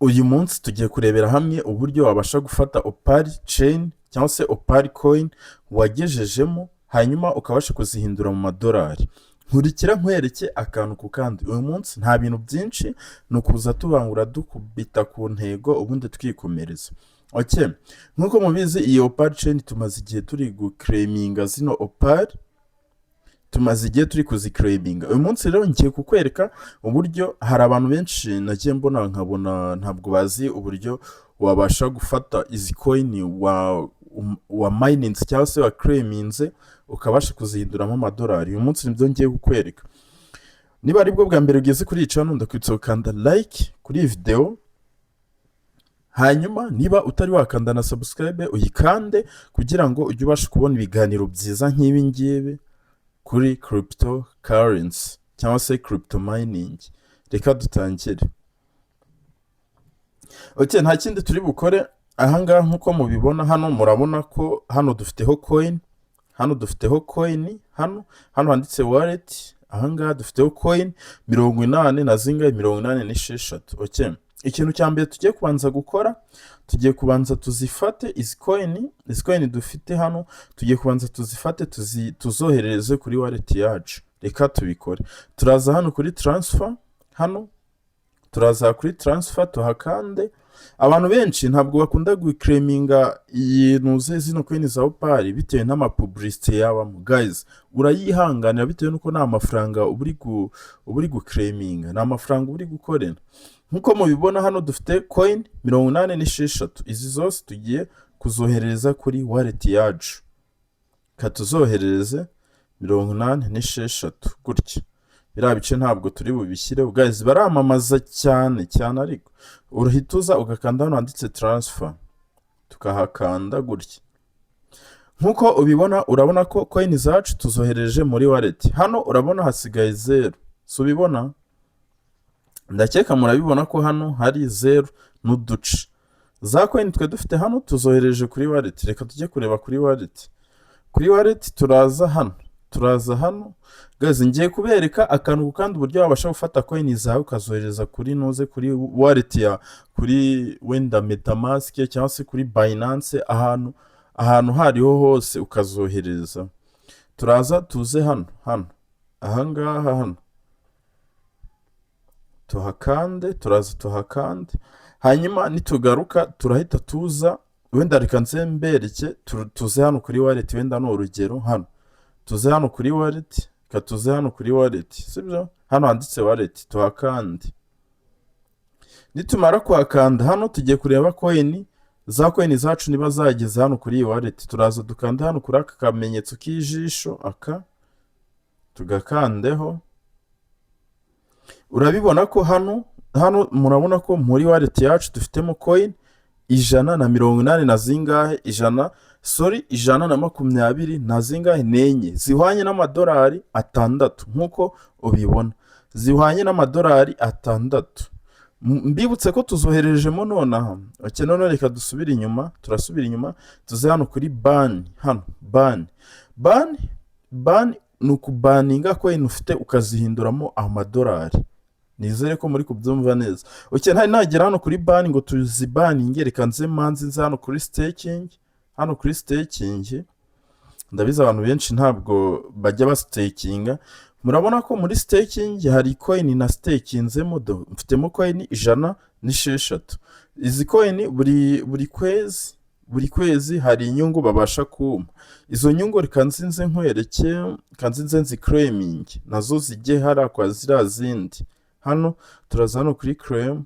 Uyu munsi tugiye kurebera hamwe uburyo wabasha gufata Opal Chain cyangwa se Opal Coin wagejejemo, hanyuma ukabasha kuzihindura mu madolari. Nkurikira nkwereke akantu ku kandi. Uyu munsi nta bintu byinshi, ni ukuza tubangura, dukubita ku ntego, ubundi twikomereza. Okay. Nk'uko mubizi, iyi Opal Chain tumaze igihe turi guclaiminga zino Opal, tumaze igihe turi kuziclaiminga. Uyu munsi rero ngiye kukwereka uburyo. Hari abantu benshi nagiye mbona, nkabona ntabwo bazi uburyo wabasha gufata izi coin wa mininze cyangwa se wa claiminze, ukabasha kuzihinduramo amadolari. Uyu munsi nibyo ngiye kukwereka. Niba aribwo bwa mbere ugeze kuri iyi channel, ndakwibutsa gukanda like kuri iyi video, hanyuma niba utari wakanda na subscribe, uyikande kugira ngo ujye ubasha kubona ibiganiro byiza nk'ibi ngibi kuri crypto currency cyangwa se crypto mining. Reka dutangire. Okay, nta kindi turi bukore ahangaha. Nk'uko mubibona hano, murabona ko hano dufiteho coin, hano dufiteho coin, hano handitse wallet, ahangaha dufiteho coin 80 na zingahe? 86. Okay, ikintu cya mbere tugiye kubanza gukora, tugiye kubanza tuzifate izi coin. Izi coin dufite hano, tugiye kubanza tuzifate, tuzoherereze kuri wallet yacu. Reka tubikore. Turaza hano kuri transfer, hano turaza kuri transfer tuhakande. Abantu benshi ntabwo bakunda guclaiminga iyi nuze, zino coin za Opal, bitewe n'amapublicité yabamo. Guys, urayihanganira bitewe n'uko nta mafaranga uba uri guclaiminga, ni amafaranga uba uri gukorera. Nk'uko mubibona hano dufite coin 86. Izi zose tugiye kuzohereza kuri wallet yacu. Reka tuzoherereze 86 gutya. Biriya bice ntabwo turi bubishyireho. Guys, baramamaza cyane cyane, ariko urahita uza ugakanda hano handitse transfer, tukahakanda gutya. Nk'uko ubibona, urabona ko coin zacu tuzohereje muri wallet. Hano urabona hasigaye zeru, si ubibona? Ndakeka murabibona ko hano hari zeru n'uduce. Za coin twe dufite hano tuzohereje kuri wallet. Reka tujye kureba kuri wallet. Kuri wallet turaza hano, turaza hano. Guys, ngiye kubereka akantu ku kandi uburyo wabasha gufata coin zawe ukazohereza kuri nuze, kuri wallet ya kuri wenda MetaMask cyangwa se kuri Binance, ahantu aho ariho hose ukazohereza. Turaza tuze hano ahangaha, hano tuhakande, turaza tuhakande. Hanyuma nitugaruka turahita tuza, wenda reka nze mbereke, tuze hano kuri wallet. Wenda ni urugero, hano tuze hano kuri wallet. Reka tuze hano kuri wallet, sibyo? Hano handitse wallet tuhakande. Nitumara kuhakanda hano, tugiye kureba coin, za coin zacu niba zageze hano kuri iyi wallet. Turaza dukanda hano kuri aka kamenyetso k'ijisho, aka tugakandeho. Urabibona ko hano murabona ko muri wallet yacu dufitemo coin 180 na zingahe? 100, sorry, 120 na zingahe? N'enye, zihwanye n'amadolari 6. Nk'uko ubibona, zihwanye n'amadolari 6. Mbibutse ko tuzoherejemo nonaha. Okay, none reka dusubire inyuma. Turasubira inyuma, tuze hano kuri burn. Hano burn, burn, burn ni ukuburninga coin ufite ukazihinduramo amadolari. Nizere ko muri kubyumva neza. Okay, ntari nagera hano kuri burn ngo tuziburninge, reka nze manze nze hano kuri staking. Hano kuri staking, ndabizi abantu benshi ntabwo bajya bastakinga. Murabona ko muri staking hari coin na stakinzemo do, mfitemo coin 106. Izi coin buri kwezi hari inyungu babasha kumpa. Izo nyungu reka nzinze nkwereke, reka nzinze nziclaiminge nazo zijye hariya kwa ziriya zindi. Hano turaza hano kuri claim.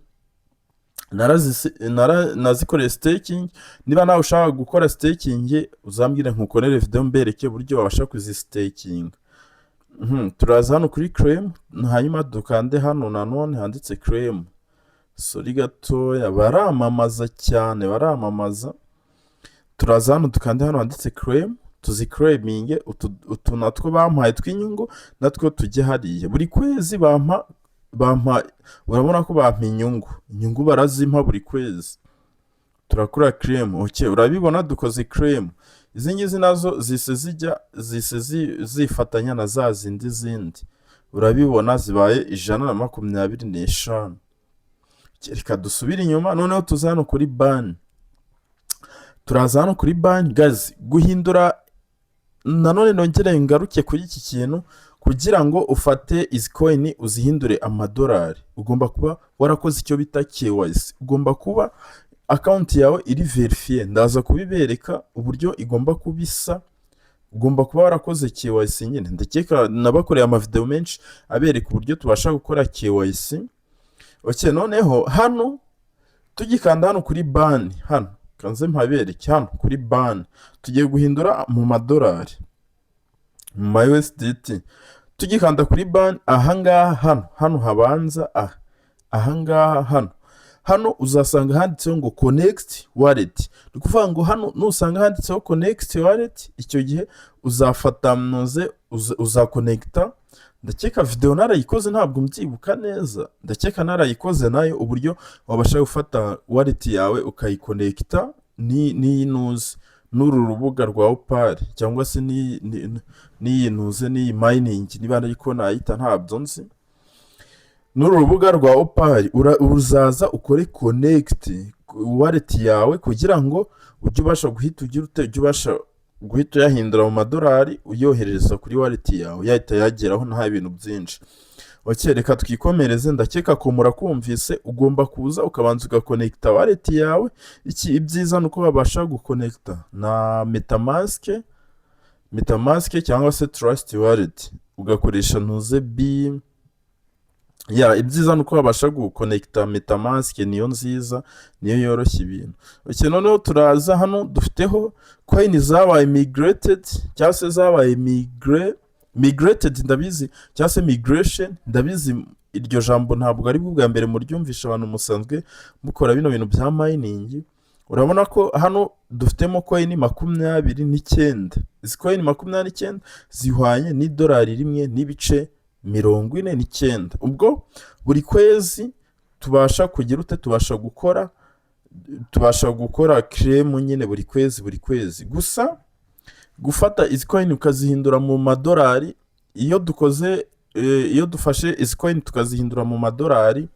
Nazikoreye staking. Niba nawe ushaka gukora staking, uzambwire nkukorere video mbereke uburyo wabasha kuzistakinga. Turaza hano kuri claim, hanyuma dukande hano nanone handitse claim. Sorry gatoya, baramamaza cyane, baramamaza. Turaza hano dukande hano handitse claim, tuziclaiminge. Utu natwo bampaye tw'inyungu natwo tujye hariya. Buri kwezi bampa, urabona ko bampa inyungu, inyungu barazimpa buri kwezi. Turakora claim. Okay, urabibona dukoze claim. Izi ngizi nazo zise zijya, zise zifatanya na za zindi. Urabibona zibaye 125. Reka dusubire inyuma noneho, tuze hano kuri burn. Turaza hano kuri burn, guys. Guhindura, nanone nongere ngaruke kuri iki kintu, kugira ngo ufate izi coin uzihindure amadolari, ugomba kuba warakoze icyo bita KYC, ugomba kuba account yawe iri vérifiée. Ndaza kubibereka uburyo igomba kuba isa. Ugomba kuba warakoze KYC nyine. Ndakeka nabakoreye amavideo menshi abereka uburyo tubasha gukora KYC. Okay, noneho hano tugikanda hano kuri burn, hano kanze mpabereke, hano kuri burn tugiye guhindura mu madolari, mu ma USDT. Tugikanda kuri burn ahangaha, hano habanza, aha ahangaha, hano uzasanga handitseho ngo "connect wallet". Ni ukuvuga ngo hano nusanga handitseho "connect wallet", icyo gihe uzafata muze uzakonekita. Ndakeka videwo narayikoze, ntabwo mbyibuka neza, ndakeka narayikoze nayo, uburyo wabasha gufata wallet yawe ukayikonekita n'iyi nuzi, n'uru rubuga rwa Opal, cyangwa se n'iyi nuze, n'iyi mining, niba ariko nayita ntabyo nzi, n'uru rubuga rwa Opal. Uzaza ukore connect wallet yawe kugira ngo ujye ubasha guhita ugira ute, ujye ubasha guhita uyahindura mu madolari, uyohereza kuri wallet yawe, yahita yageraho nta bintu byinshi. Okay, reka twikomereze. Ndakeka ko murakumvise. Ugomba kuza ukabanza ugakonekita wallet yawe. Iki ibyiza ni uko babasha gukonekita na MetaMask cyangwa se Trust Wallet, ugakoresha ntuze bi ya. Ibyiza ni uko babasha gukonekita MetaMask, niyo nziza, niyo yoroshya ibintu. Okay, noneho turaza hano, dufiteho coin zabaye migrated cyangwa se zabaye migrated, ndabizi, cyangwa se migration. Ndabizi iryo jambo ntabwo ari bwo bwa mbere muryumvisha, abantu musanzwe mukora bino bintu bya mining. Urabona ko hano dufitemo coin 29. Izi coin 29 zihwanye n'idolari 1.49. Ubwo buri kwezi tubasha kugira ute? Tubasha gukora claim nyine buri kwezi, buri kwezi. Gusa gufata izi coin ukazihindura mu madolari, iyo dukoze iyo dufashe izi coin tukazihindura mu madolari,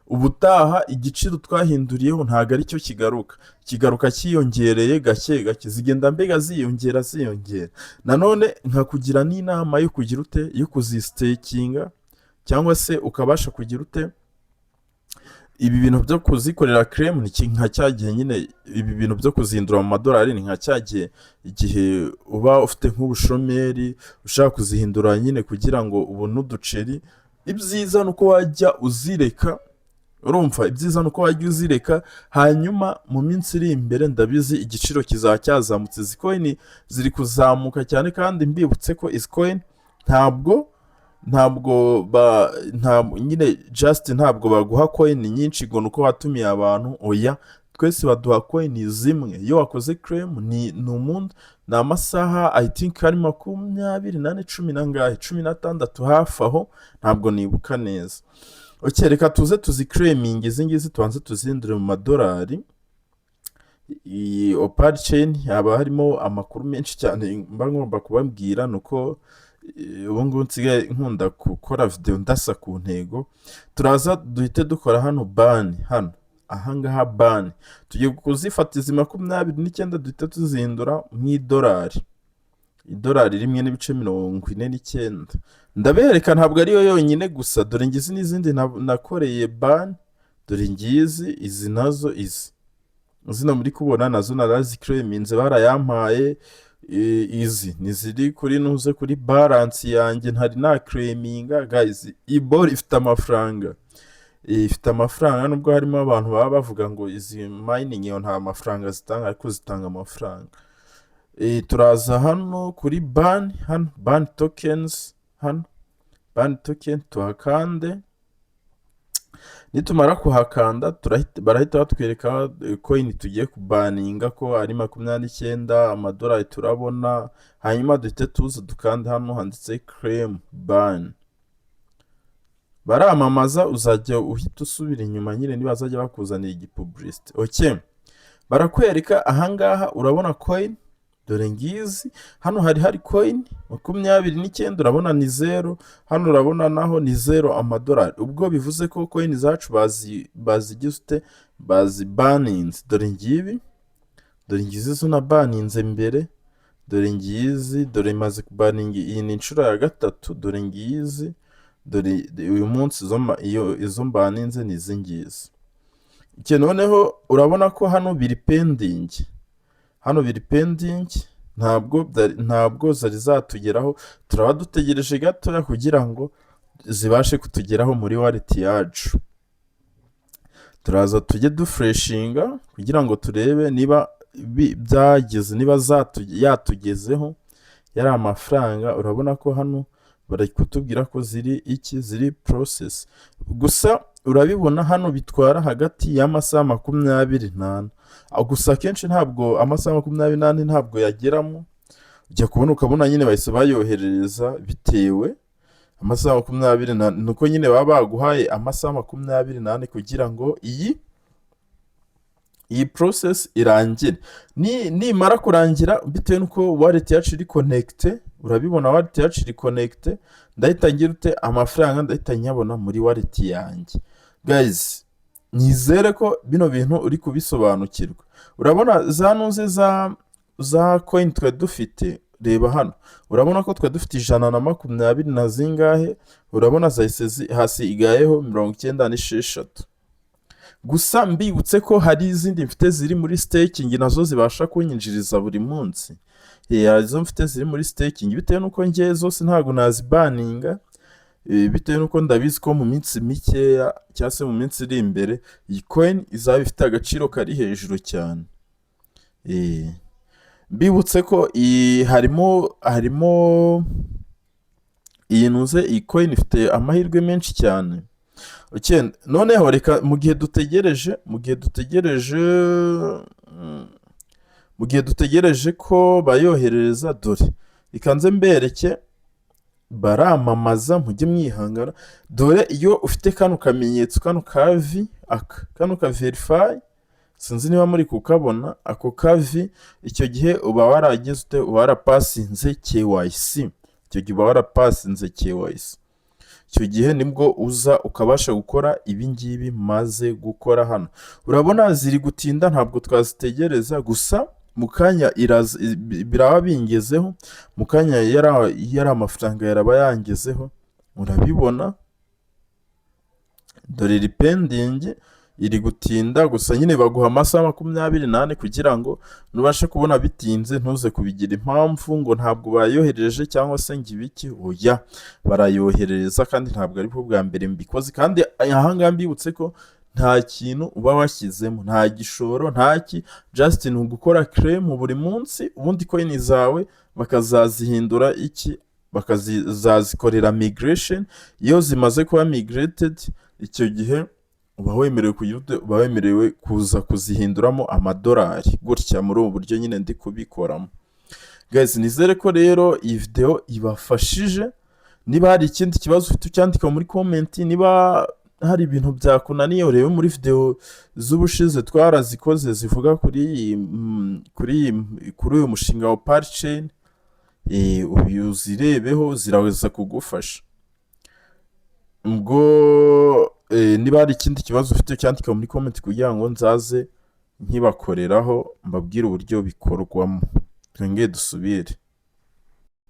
ubutaha igiciro twahinduriyeho ntabwo aricyo kigaruka, kigaruka cyiyongereye gake gake, zigenda mbega ziyongera, ziyongera. Nanone nkakugira n'inama yo kugira ute, yo kuzisitekinga, cyangwa se ukabasha kugira ute, ibi bintu byo kuzikorera claim ni nka cya gihe nyine, ibi bintu byo kuzihindura mu madolari ni nka cya gihe, igihe uba ufite nk'ubushomeri, ushaka kuzihindura nyine kugira ngo ubone uduceri. Ibyiza ni uko wajya uzireka, urumva, ibyiza ni uko wajya uzireka, hanyuma mu minsi iri imbere ndabizi igiciro kizaba cyazamutse. Izi coin ziri kuzamuka cyane, kandi mbibutse ko izi coin ntabwo ba nta nyine just ntabwo baguha coin nyinshi ngo ni uko watumiye abantu. Oya, twese baduha coin zimwe. Iyo wakoze claim ni umunsi, ni amasaha, I think ari 24, cumi na ngahe, 16, hafi aho, ntabwo nibuka neza. Okay, reka tuze tuziclaiminge izi ngizi, tubanze tuzihindure mu madolari. Iyi Opal Chain haba harimo amakuru menshi cyane mba ngomba kubabwira, ni uko ubu ngubu nsigaye nkunda gukora videwo ndasa ku ntego. Turaza duhite dukora hano burn, hano ahangaha burn. Tugiye kuzifata izi 29, duhite tuzihindura mu idolari, idolari 1.49. Ndabereka, ntabwo ariyo yonyine gusa, dore ngizi n'izindi nakoreye burn. Dore ngizi izi nazo, izi zino muri kubona nazo naraziclaiminze, barayampaye. Izi ni ziri kuri nuze, kuri balance yanjye ntari naclaiminga. Guys, iyi ball ifite amafaranga, ifite amafaranga, nubwo harimo abantu baba bavuga ngo izi mining yo nta mafaranga zitanga, ariko zitanga amafaranga. Turaza hano kuri burn, hano burn tokens, hano burn token tuhakande. Nitumara kuhakanda barahita batwereka coin tugiye kuburninga ko ari 29, amadolari turabona. Hanyuma duhite tuza dukanda hano handitse "claim burn". Baramamaza, uzajya uhita usubira inyuma nyine nibazajya bakuzanira igipublicité. Okay, barakwereka ahangaha, urabona coin, dore ngizi coin 29, Dore ngizi hano, hari coin 29, urabona ni zero. Hano urabona naho ni zero amadolari. Ubwo bivuze ko coin zacu bazigize ute? Baziburninze. Dore ngibi, dore ngizi zo naburninze mbere. Dore ngizi, dore maze kuburninga, iyi ni inshuro ya gatatu. Dore ngizi, dore uyu munsi iyo izo mburninze ni izi ngizi. Noneho urabona ko hano biri pending, hano biri pending, ntabwo zari zatugeraho. Turaba dutegereje gatoya kugira ngo zibashe kutugeraho muri wallet yacu. Turaza tujye durefreshinga kugira ngo turebe niba byageze, niba yatugezeho yari amafaranga. Urabona ko hano bari kutubwira ko ziri iki? Ziri process. Gusa urabibona hano bitwara hagati y'amasaha 24. Gusa akenshi ntabwo amasaha 24 ntabwo yageramo. Ujya kubona ukabona nyine bahise bayoherereza, bitewe amasaha 20 nuko nyine baba baguhaye amasaha 24 kugira ngo iyi process irangire. Nimara kurangira, bitewe n'uko wallet yacu iri connected, urabibona wallet yacu iri connected, ndahita ngira ute? Amafaranga ndahita nyabona muri wallet yanjye. Guys, nizere ko bino bintu uri kubisobanukirwa. Urabona za nuze za coin twari dufite, reba hano, urabona ko twari dufite 120 na zingahe? Urabona zahise hasigayeho 96. Gusa mbibutse ko hari izindi mfite ziri muri staking, nazo zibasha kunyinjiriza buri munsi. Izo mfite ziri muri staking, bitewe n'uko ngewe zose ntabwo naziburninga, bitewe n'uko ndabizi ko mu minsi mikeya cyangwa se mu minsi iri imbere iyi coin izaba ifite agaciro kari hejuru cyane. Mbibutse ko iyi harimo iyi ntuze, iyi coin ifite amahirwe menshi cyane. Okay, noneho reka mu gihe dutegereje ko bayoherereza, dore reka nze mbereke, baramamaza, mujye mwihangana. Dore iyo ufite kano kamenyetso, kano ka V, aka kano ka verify, sinzi niba muri kukabona ako ka V, icyo gihe uba waragize ute? Uba warapassinze KYC. Icyo gihe uba warapassinze KYC, icyo gihe nibwo uza ukabasha gukora ibi ngibi maze gukora hano. Urabona ziri gutinda, ntabwo twazitegereza. Gusa mu kanya iraza, biraba bingezeho mu kanya, yari amafaranga yaraba yangezeho. Urabibona, dore iri pending, iri gutinda. Gusa nyine baguha amasaha 24 kugira ngo nubashe kubona bitinze ntuze kubigira impamvu ngo ntabwo bayohereje cyangwa se ngo ibiki. Oya, barayoherereza, kandi ntabwo ari bwo bwa mbere mbikoze. Kandi ahangaha mbibutse ko nta kintu uba washyizemo, nta gishoro, nta ki, just ni ugukora claim buri munsi, ubundi coin zawe bakazazihindura iki? Bakazazikorera migration. Iyo zimaze kuba migrated, icyo gihe uba wemerewe kugira ute? Uba wemerewe kuza kuzihinduramo amadolari gutya, muri ubu buryo nyine ndi kubikoramo. Guys, nizere ko rero iyi video ibafashije. Niba hari ikindi kibazo ufite, ucyandika muri comment. Niba hari ibintu byakunaniye, urebe muri video z'ubushize twarazikoze zivuga kuri iyi kuri iyi kuri uyu mushinga wa Opal Chain, uzirebeho, ziraza kugufasha. Ubwo niba hari ikindi kibazo ufite, cyandika muri comment kugira ngo nzaze nkibakoreraho, mbabwire uburyo bikorwamo. Twongere dusubire.